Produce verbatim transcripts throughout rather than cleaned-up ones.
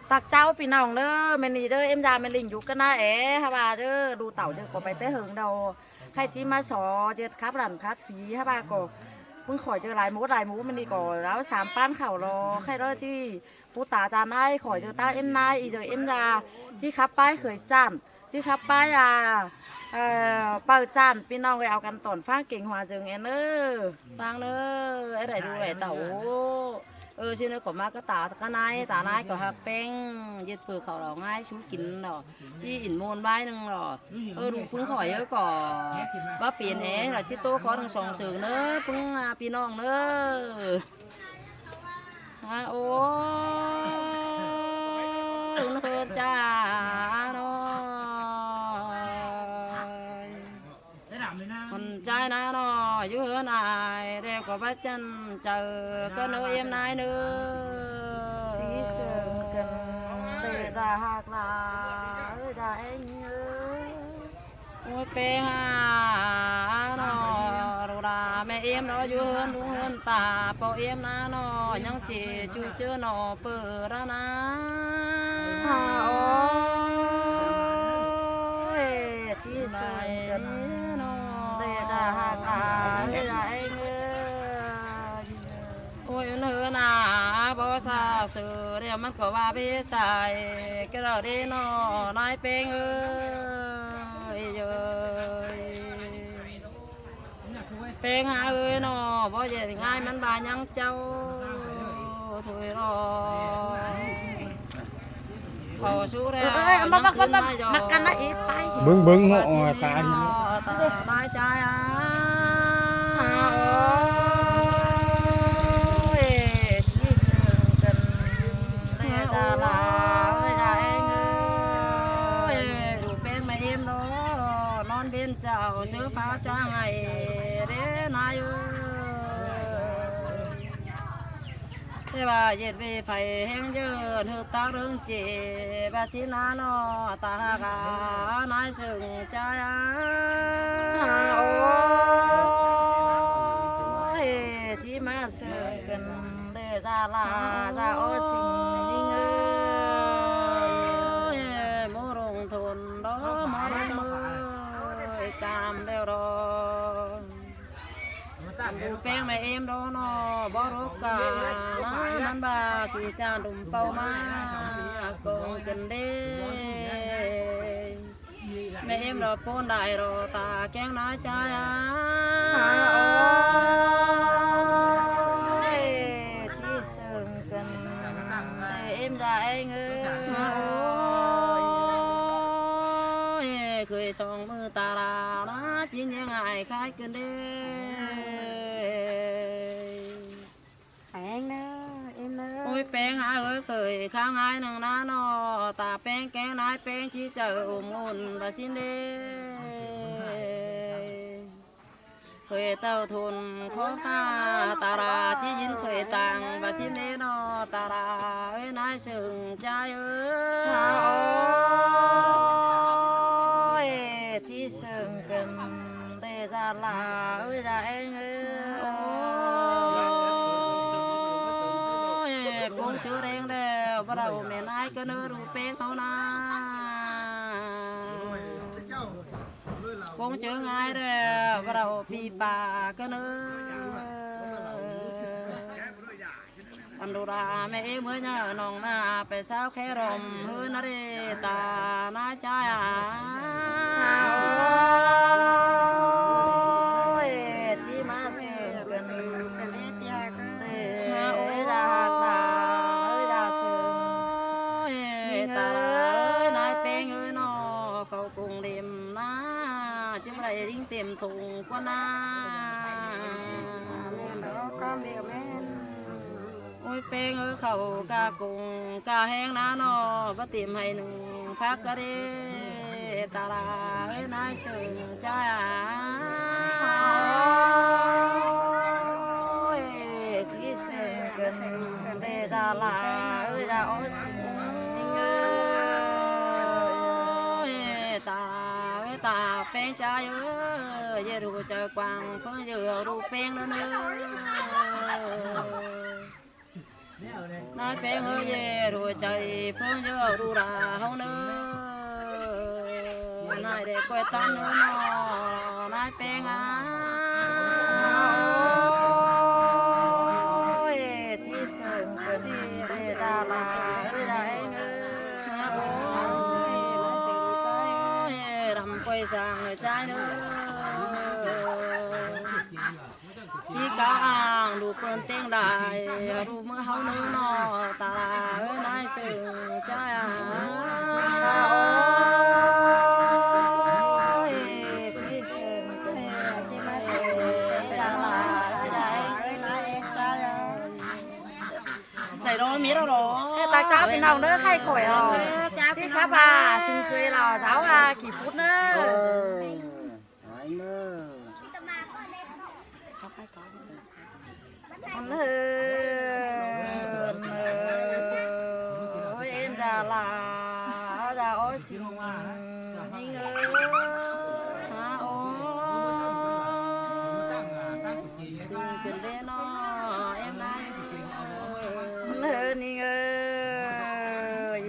Tặc chảu ꞌpi ꞌnọng ꞌnớ, ꞌmen đi đé ꞌếm da ꞌmen ꞌlịnh dú cá ꞌnớ é, hák ꞌva đé đu tảu ꞌdệt ꞌcọ pay té hưng đầu. Khay ꞌchí ꞌmá so ꞌdệt khắp lẳn khắp phi, hák ꞌva ꞌcọ ꞌpứng khỏi ꞌchớ lai mốt lai mốt ꞌmen đi ꞌcọ ꞌlẹo sam ꞌpán khảu lo. Khay đó ꞌchí pú ta ta ꞌnái khỏi ꞌchớ ta ꞌếm ꞌnái, ꞌí ꞌchớ ꞌếm da ꞌchí khắp ꞌpái khởi chản. ꞌChí khắp ꞌpái a, ꞌpau chản ꞌpi ꞌnọng ꞌcọ au căn tỏn ꞌphắng kinh hoa dơng ên ꞌnớ. ꞌPhắng ꞌnớ, é đảy đu đảy tảu. Ơ, ꞌsịn ꞌnớ ꞌcọ ꞌmá cá ta cá ꞌnái, ta ꞌnái ꞌcọ ꞌhặc ꞌpéng, ꞌdệt ꞌpưa khảu lo ꞌngai sú kin lo. ꞌChí ỉn ꞌmôn ꞌvái ꞌnưng lo. Ơ, đu ꞌpứng khỏi ꞌcọ báu piến é, lo ꞌchí ꞌtố khó ꞌnưng song sương ꞌnớ, ꞌpứng a, ꞌpi ꞌnọng ꞌnớ. A, ô, ưn hơn ꞌchá ꞌnớ. Hơn ꞌchá ꞌnớ ꞌnớ, dú hơn ai, đe ꞌcọ báu chăn chaư, cá ꞌnớ ꞌếm ꞌnái ꞌnớ. Đi sương căn, đe da ꞌhặc ꞌla, ơi da ên ơi. Ôi, ꞌpéng a ꞌnớ, đu đa ꞌme ꞌếm ꞌnớ, dú hơn, dú hơn ta, ꞌpo ꞌếm ꞌnớ ꞌnớ, ꞌnhắng ꞌchí ꞌchu ꞌchớ ꞌnớ, ꞌpưa đa ꞌnớ. A, ô, ê, ꞌchí sương căn, đe da ꞌhặc ꞌla, ơi da ên ơi. Ôi, ưn hơn a, báu xa sương, đe ꞌmắn ꞌcọ ꞌva báu sai, cá đaư đế ꞌnớ, ꞌnái ꞌpéng ơi, ơi. ꞌPéng a ơi ꞌnớ, báu ꞌdệt ꞌngai ꞌmắn ꞌva ꞌnhắng chảu, thôi lo. Khảu sú đe, ơ, ơ, ơ, ꞌmá, ꞌmá, ꞌmá, ꞌmá căn ꞌnớ ꞌí ꞌpái. Bớng, bớng, ꞌnớ, ta đi. Ta ꞌmá ꞌchái a. A, ô, ê, ꞌchí sương căn, đe da ꞌla, ơi da ên ơi. Ê, đu ꞌpéng ꞌme ꞌếm ꞌnớ, ꞌnón ꞌviến chảu, sứ pháo chang ai, đe ꞌnái ơi. Thế ꞌva ꞌdệt ꞌviạk phay ꞌhéng ꞌdớ, ꞌhướp tắc ꞌlớng ꞌchí, báu ꞌsịn ꞌnớ ꞌnớ, ta ꞌhặc a, ꞌnái sương ꞌchái a. Ô, ê, ꞌchí ꞌmá sương căn, đe da ꞌla, da ô sing ꞌnhính ơi. Ê, ꞌmá rông thôn đó, ꞌmá rông ơi, cham đeo đó. Đu ꞌpéng ꞌme ꞌếm đó ꞌnớ, báu rốc ca ꞌnớ, ꞌmắn ꞌva ꞌchí chăn đum ꞌpau ꞌmá, cong căn đế. ꞌMe ꞌếm đó ꞌpốn đảy đó, ta kéng ꞌnái ꞌchái a. Ôi, ꞌchí sương căn, đe ꞌếm da ên ơi. Ôi, khửi song ꞌmự ta ꞌla ꞌnớ, ꞌchí ꞌnhính ai khai căn đế. Ên ơi, ên ơi. Ôi, ꞌpéng a ơi, khửi khang ai ꞌnưng ꞌnớ ꞌnớ, ta ꞌpéng kéng ꞌnái ꞌpéng ꞌchí chaư ôm ôn ꞌva ꞌsịn đế. Khửi tảu thôn khó khăn, ta ꞌla ꞌchí ꞌdịn khửi tang ꞌva ꞌsịn đế ꞌnớ, ta ꞌla ơi ꞌnái sương ꞌchái ơi. Ôi, ꞌchí sương căn, đe da ꞌla, ơi da ên ơi. Ôi, ꞌcốn ꞌchớ ꞌlẹng đe, báu đaư ꞌme ꞌnái cá ꞌnớ đu ꞌpéng ꞌháu ꞌnớ. ꞌCốn ꞌchớ ꞌngai đe, báu đaư ꞌpi ꞌpa cá ꞌnớ. Ăn đu đa ꞌme ꞌếm ꞌmứa ꞌnhá ꞌnọng ꞌnạ pay sáo khék ꞌlóm ꞌhướn ꞌnớ đê ta ꞌnái ꞌchái a. Ôi, ꞌchí ꞌmá sương căn, ôi, da ꞌhặc ꞌla, ơi, da sương. Ôi, ta ơi, ꞌnái ꞌpéng ơi ꞌnớ, khảu ꞌcóng đêm ꞌnạ, ꞌchí ꞌmá đảy đính têm thùng ꞌquá ꞌnạ. Ôi, ꞌpéng ơi, khảu ca ꞌcóng ca ꞌhéng ꞌnạ ꞌnớ, báu têm hảư ꞌnưng phák cá đê, ta ꞌla ơi ꞌnái sương ꞌchái a. Ôi, ꞌchí sương căn, đe da ꞌla ơi, da ô sương ơi. Ôi, ta ꞌla ơi, ta ꞌpéng ꞌchái ơi, ꞌdệt ꞌhụ chaư quảng ꞌpứng ꞌdệt ꞌhụ ꞌpéng ꞌnớ ꞌnớ. ꞌNái ꞌPéng ơi, ꞌdệt ꞌhụ chaư ꞌpứng ꞌdệt ꞌhụ đu đa ꞌháu ꞌnớ. ꞌNái đảy ꞌcoi ꞌtắn ꞌnớ ꞌnọ, ꞌnái ꞌPéng a. Ôi, ꞌchí sương ꞌcợn đi, đảy đa đa, ơi đa ꞌhéng ơi. Ôi, đăm ꞌcoi sang ơi ꞌchái ꞌnớ. ꞌChí cá ꞌang đu ꞌpứng ꞌtếng đai, đu ꞌmưa ꞌháu ꞌnớ ꞌnọ, ta ơi ꞌnái sương ꞌchái a. Ôi, ꞌchí sương ꞌcợn đi, ơi đa đa, ơi đa ꞌhéng ơi ꞌchái a. Đảy đo mết ꞌlẹo ꞌló. Ê, ta cháo phi ꞌnọng ꞌnớ, khay khỏi ꞌlẹo. Ê, cháo phi ꞌnọng ꞌnớ. ꞌChí khắp à, sương ꞌsội ꞌlẹo, cháo à, kỉ phút ꞌnớ. Ơ, ải ꞌnớ. Ơ, ơ, ôi, êm đa đa, đa ôi, sương ꞌnhính ơi. Hả, ôi. Sương ꞌcợn đi ꞌnọ, êm ꞌnái ơi. ꞌNhính ơi,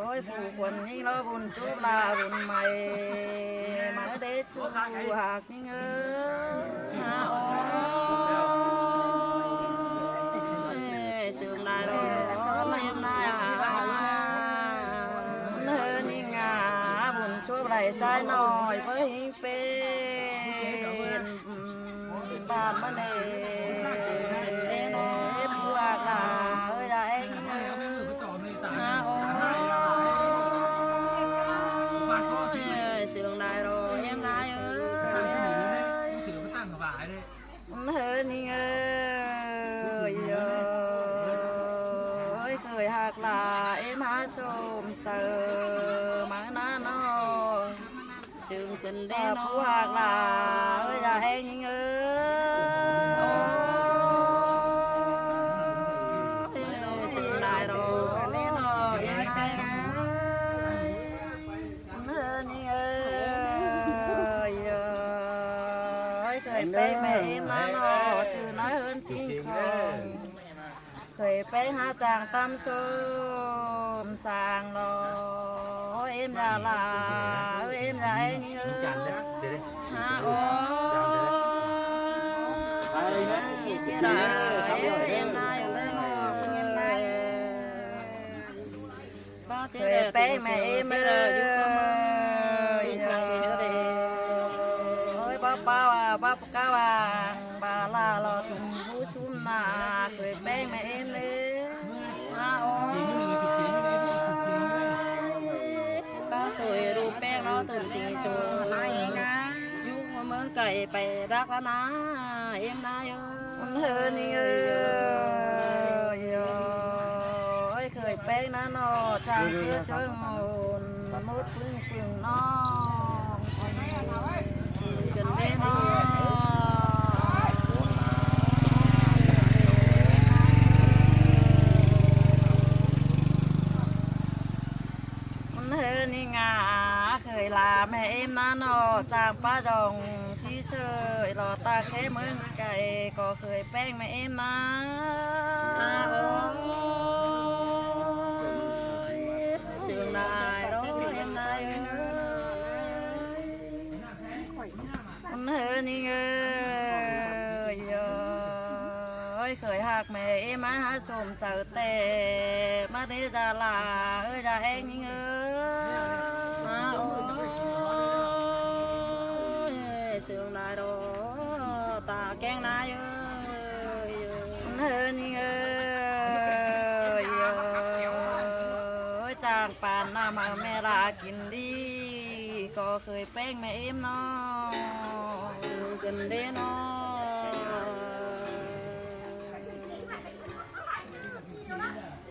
ôi, phủ khuôn ꞌnhính ꞌló bun chốp la bun mai, mai đé chu hạc ꞌnhính ơi. Hả, ôi. Sương đai ꞌló, êm ꞌnái a. ꞌNhính a, bun chốp lai ꞌchái ꞌnọi, ꞌpứng ꞌhính ꞌpứng. Bản ꞌmá ꞌnị, ꞌpứng ꞌhụ hạc ꞌlạ, ơi đa ꞌhéng ơi. Hả, ôi. Sương đai ꞌló, êm ꞌnái ơi. ꞌNhính ơi, ơi, khởi hạc ꞌlạ, êm hả sôm saư, mắng ná ꞌnọ. Sương ꞌcợn đi ꞌnọ. Ơ, ꞌpứng hạc ꞌlạ, ơi đa ꞌhéng ꞌnhính ơi. Sương đai ꞌló, êm ꞌnái ơi. ꞌNhính ơi, ơi, khởi ꞌpéng ꞌmẹ ꞌếm ná ꞌnọ, chứ ꞌnái ꞌhướn ꞌchính khong. Khởi ꞌpéng hả chang ꞌtăm sôm sang ꞌló, êm đa đa, êm đa ꞌhéng ơi. Hả, ôi. Ê, êm ꞌnái ơi. Khởi ꞌpéng ꞌmẹ ꞌếm ơi. Ôi, báp báo à, báp cáo à, bà là lo thùng hú sún nà, khởi ꞌpéng ꞌmẹ ꞌếm ơi. À, ôi. Bác sủi đu ꞌpéng nó thùng thùng sủi. Yú mớng cải pảy đắc ná, êm ná ơi. Ôi, ơi, khởi ꞌpéng ná ꞌnọ, chang ꞌchưa ꞌchớ môn, mốt ꞌpứng ꞌpứng ꞌnọng. Khởi ꞌpéng ná ꞌnọ. Ôi, ꞌhứ ꞌnhính a, khởi ꞌlạ ꞌmẹ ꞌếm ná ꞌnọ, chang pá dong ꞌchí ꞌsội, lo ꞌtạk khé ꞌmướng cải, ꞌcọ khởi ꞌpéng ꞌmẹ ꞌếm ná. À, ôi, sương đai ꞌló, êm ná ơi. Ôi, ꞌhứ ꞌnhính ơi, ơi, khởi hạc ꞌmẹ ꞌếm ná hả sôm saư ꞌtẹ, ꞌmá đé da ꞌlạ, ơi, da ꞌhéng ꞌnhính ơi. À, ôi, sương đai ꞌló, ta ꞌkeng ná ơi. Ôi, ꞌhứ ꞌnhính ơi, ơi, chang pán ꞌnặm hảư ꞌmẹ ꞌlạ kin đi, ꞌcọ khởi ꞌpéng ꞌmẹ ꞌếm ꞌnọ. Sương ꞌcợn đi ꞌnọ.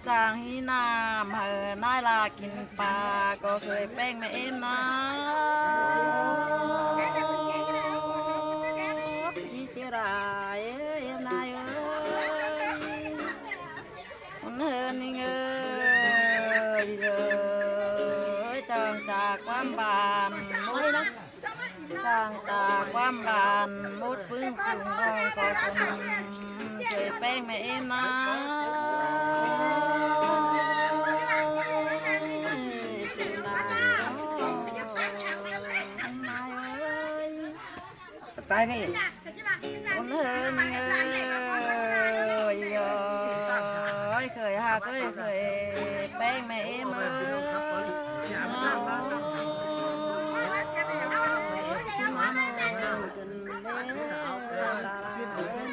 Chang hí ꞌnặm hảư ꞌnái ꞌlạ kin pa, ꞌcọ khởi ꞌpéng ꞌmẹ ꞌếm ꞌnọ. Ôi, sia đai, êm ná ơi. Ôi, ꞌhứ ꞌnhính ơi, ơi, chang chả ꞌquám bản, mốt, chang chả ꞌquám bản, mốt ꞌpứng ꞌpứng ꞌnọng ꞌcọ khởi ꞌpéng ꞌmẹ ꞌếm ꞌnớ. ꞌTai ꞌnị. ꞌCốn ꞌhới ꞌnhính ơi, ơi khởi ꞌhặc ơi, khởi ꞌpéng ꞌmẹ ꞌếm ơi.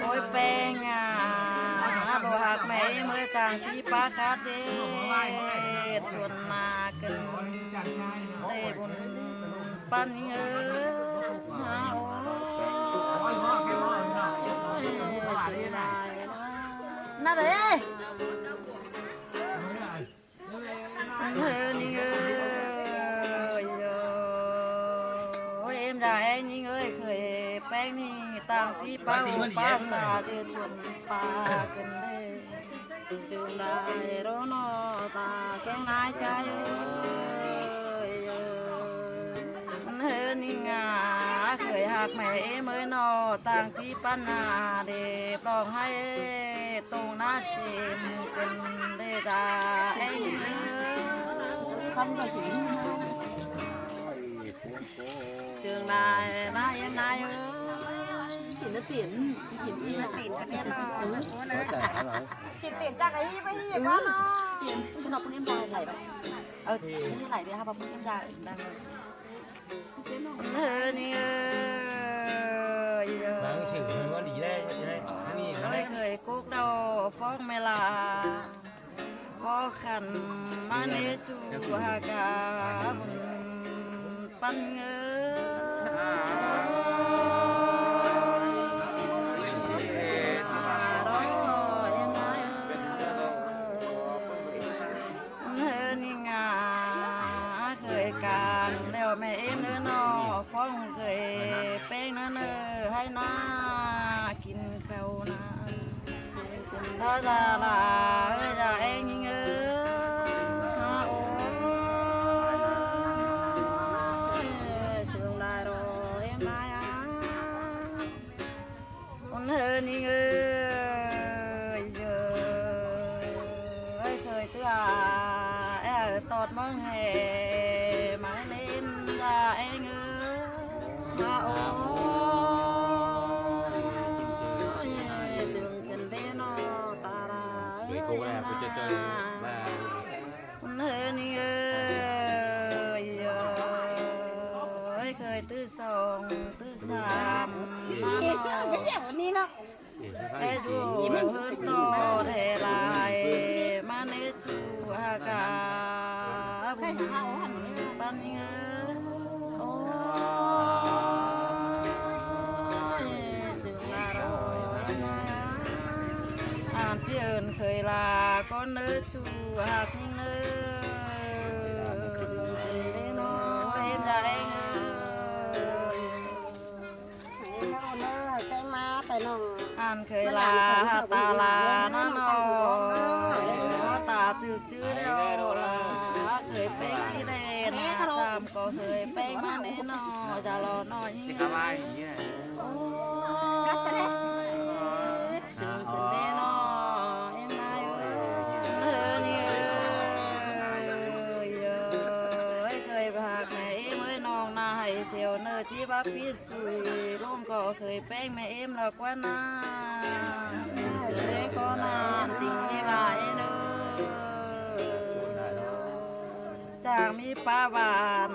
Ôi ꞌpéng à, ꞌhặc ꞌmẹ ꞌếm ơi, ꞌtáng ꞌchí ꞌpá cắp đét, suôn ꞌnạ ꞌcứn đê bun ꞌpắn ꞌnhính ơi. ꞌNa đé. ꞌNhính ơi, ôi ꞌếm da ꞌéng ꞌnhính ơi, khởi ꞌpéng ꞌnị ꞌtáng ꞌchí ꞌpá hô ꞌpá sa đê suôn ꞌpá ꞌcứn đê. Sương đai ꞌló ꞌnọ ta kéng nái ꞌchái ơi. ꞌNhính à, khởi ꞌhặc ꞌmẹ ꞌếm ơi ꞌnọ, ꞌtáng ꞌchí ꞌpắn ꞌnạ đê ꞌpọng ꞌhại tông ꞌnạ chêm ꞌcứn đê da ꞌéng. Sương đai ꞌmá ꞌếm nái ơi. Chỉ nó tiện, chỉ nó tiện cái đen nó. Chỉ tiện chắc cái hi với hi con nó. Tiện, nó cũng ꞌếm da đảy đó. Ờ, cái đảy đi, hả, bác cũng ꞌếm da đảy. ꞌNhính ơi, ơi khởi cốc đầu phóng mẹ lạ. Khó khăn ꞌmá ꞌnê ꞌchụ ꞌhặc ꞌcá bun ꞌpắn ꞌnhính ơi. ꞌNhính à, khởi cang ꞌlẹo ꞌmẹ ꞌếm ꞌnớ ꞌnọ, phóng khởi ꞌpéng ꞌnớ ꞌnớ, ꞌhại ꞌnạ kin khảu ꞌnạ. Sương ꞌcứn ꞌtá da la ơi, da ꞌéng ꞌnhính ơi. Ôi, sương đai ꞌló ꞌếm nái à. ꞌNhính ơi, ơi khởi ꞌtứ à, tót ꞌmướng ꞌhế ꞌmá ꞌnến da ꞌéng ơi. Ôi, sương ꞌcứn đê ꞌnọ ta la ơi. ꞌNhính ơi, ơi khởi ꞌtứ song ꞌtứ sam. Ê, ꞌdụ ꞌhướn ꞌto đe lai ꞌmá ꞌnê ꞌchụ ꞌhặc ꞌcá bun ꞌpắn ꞌnhính ơi. Ôi, sương đai ꞌló. Ăn ꞌpi ơn khởi la ꞌcốn ꞌnớ ꞌchụ ꞌhặc ꞌnhính ơi. Ên da ên ơi. Ăn khởi la hả ta la ꞌnớ ꞌnọ. Ta ꞌtứ ꞌchư ꞌlẹo la khởi ꞌpéng ꞌnị đen. Sam ꞌcọ khởi ꞌpéng ꞌmá ꞌnê ꞌnọ. Chả lo ꞌnọ ꞌnhính ơi. Ôi, sương ꞌcứn đê ꞌnọ, ên nai ơi. Ơi, khởi ꞌhặc ꞌmẹ ꞌếm ơi, ꞌnọng ꞌnạ hảư thiêu ꞌnớ ꞌchí báp pít sủi ꞌlống ꞌcọ khởi ꞌpéng ꞌmẹ ꞌếm ꞌlẹo ꞌquá ꞌnạ. Khởi ꞌcọ ꞌnạ, ꞌsịn ꞌchí ꞌva ên ơi. Chắng ꞌmí pá ꞌván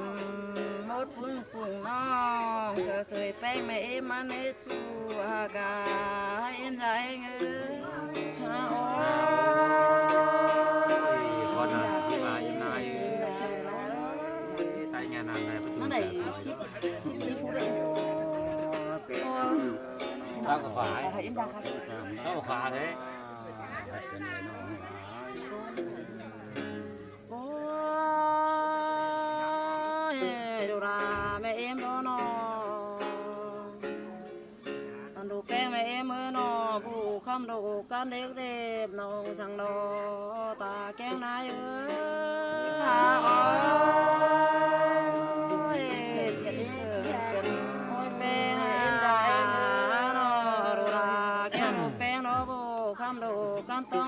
mốt ꞌpứng phung ꞌnọng, ꞌcọ khởi ꞌpéng ꞌmẹ ꞌếm ꞌmá ꞌnê ꞌchụ ꞌhặc ꞌcá, ên da ên ơi. Ôi, con à, ên nai ơi. Tai nghe nàn này, ꞌmá đảy. Tao có phải. Tao có phải đấy. Ôi, ꞌdụ đa ꞌmẹ ꞌếm ꞌló ꞌnọ. Ăn ꞌdụ ꞌpéng ꞌmẹ ꞌếm ơi ꞌnọ, ꞌpú khắm ꞌdụ căn đếc đếp ꞌnọng săng ꞌnọ, ta kéng nai ơi. Ôi, ôi, ꞌpéng ꞌnọ, ꞌdụ đa kéng ꞌpéng ꞌnọ, ꞌpú khắm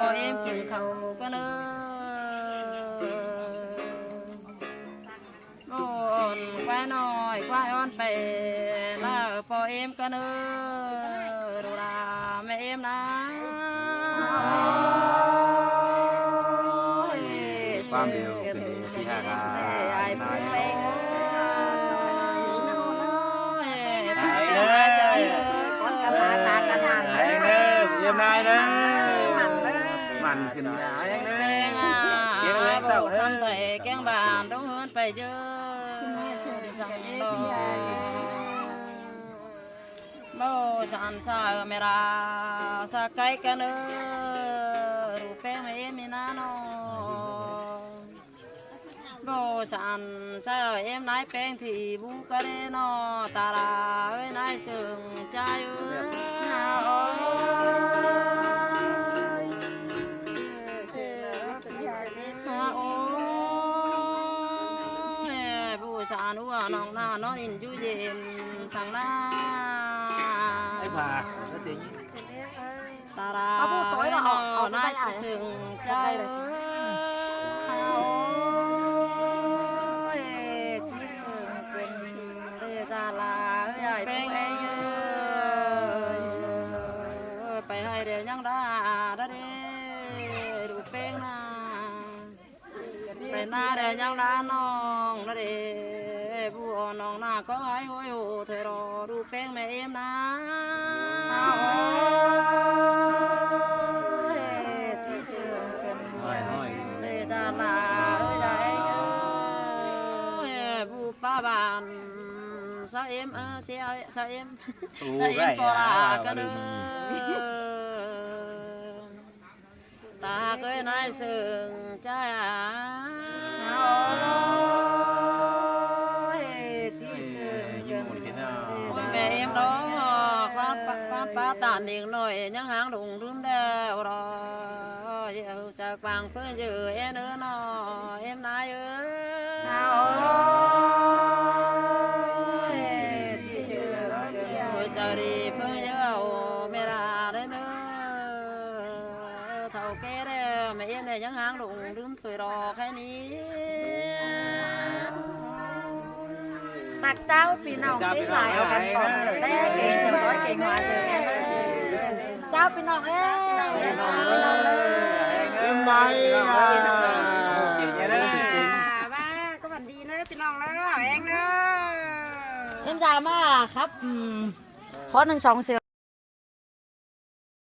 ꞌpo ꞌếm kin khảu cá nớ. Ôn quái ꞌnọi quái ón pay ꞌlạ ꞌpo ꞌếm cá nớ. Đu đa ꞌmẹ ꞌếm ꞌná. ꞌPam điêu kin đi ti ha đa. Ai ꞌpứng ꞌpéng. Ai ꞌnớ, ꞌếm ꞌnái ꞌnớ. Mẳn kin ai ꞌnớ. ꞌPéng à, ꞌpứng ꞌtạu ꞌnớ. Khăm thảy kéng bản đóng hớn pay ꞌchớ. ꞌBáu săn sa ꞌmẹ đa sa cáy cá nớ. Đu ꞌpéng ꞌmẹ ꞌếm ꞌmí ꞌná ꞌnọ. ꞌBáu săn sa ꞌếm ꞌnái ꞌpéng thì bú cá đé ꞌnọ. Ta đa ơi ꞌnái sương ꞌchái ơi. Ôi, bu săn ua ꞌnọng ꞌná ꞌnón in dú dên săng ꞌná. Ai phả, nó tính. Ta đa ơi ꞌnọ ꞌnái sương ꞌchái ơi. Ôi, ꞌchí sương quên. Đê da la ơi, ai ꞌpéng ơi. Pay ꞌhại đeo ꞌnhắng đa, đa đê, đu ꞌpéng ꞌná. Pay ꞌná đeo ꞌnhắng đa ꞌnọng, đa đê, bu ꞌnọng ꞌná ꞌcọ ꞌhại ꞌhội ꞌhụ thôi ꞌló, đu ꞌpéng ꞌmẹ ꞌếm ꞌná. Ôi, ôi. Đê da la ơi, đa ơi. Ôi, bu ꞌpá bản, sa ꞌếm, ơ, sa ꞌếm. Ú, sa ꞌếm ꞌcọ đa cá nớ. Ta ꞌcới ꞌnái sương ꞌchái à. Ôi, ꞌmẹ ꞌếm ꞌnọ, ꞌpá, ꞌpá, ꞌpá, ꞌpá tản đing ꞌnọi, ꞌnhắng háng đung đun đeo ꞌló. Dẻo chả quang phơi dư ꞌén ơ ꞌnọ, ꞌếm ꞌnái ơi. Ôi, ôi, chả đi phơi dư ꞌmẹ đa đé ꞌnớ. Thảu ké đé, ꞌmẹ ꞌếm ꞌnẹ ꞌnhắng háng đung đun phơi ꞌló khay ꞌnị. Tặc cháo phi ꞌnọng ꞌtếng lai căn phòng đé kênh theo dõi kênh Hòa Thượng em ơi. Cháo phi ꞌnọng ơi. Em mai à. Ba, có phần đi nữa phi ꞌnọng ꞌnớ, em ꞌnớ. Em già mà khắp, ừ, khó nâng sóng xíu.